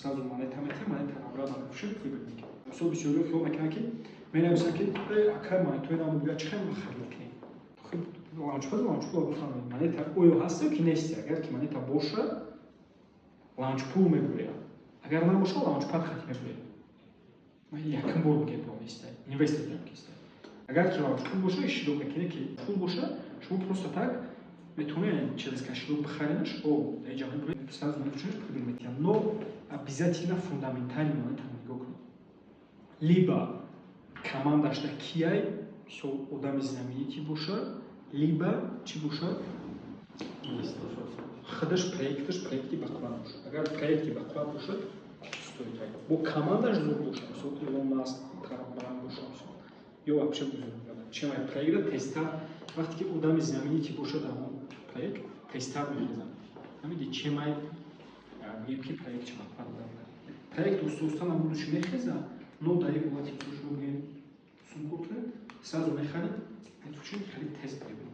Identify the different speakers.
Speaker 1: Сразу монета метиҳад, монета обратно мефурӯшед, прибыль мекунед. Мисол, бисёриҳо хиёл мекунанд, ки менависанд, ки акай, монетаи нам буя, чӣ хел харид кунем? Launchpad, launchpool бифаҳмед, монета оё ҳаст ё ки нест. Агар ки монета боша, launchpool мебуряд, агар набоша, launchpad хати мебуряд. Якум бор бигем, неста инвестор киста. Агар ки launchpool боша, иштирок мекунед, ки пул боша, шумо просто так метавонед через кошелёк бихаренаш, о даиҷа мебуред, сразу мефурӯшед, прибыль метиҳад. Но обязательно фундаментальный монетаро нигоҳ кунед, либо командашда кияй, мисол, одами знаменитый боша, либо чӣ боша, худаш проекташ проекти бақувват бошад. Агар проекти бақувват бошад, стоит. Бо командаш зуд бошад, мисол, Илон Маск, Трамп бошад, мисол, ё вообще бузург чем ай проекта тезтар. Вақте ки одами знаменитый бошад, дар он проект тезтар мехезад. Ҳамиди, чем ай мегӯем, ки проект чӣ бақувват, проект уста уста намудуши мехезад. Но дар як ҳолати, шумо бигӯем, сум кор кунед, сразу мехаред, мефурӯшед, хеле тез прибыль.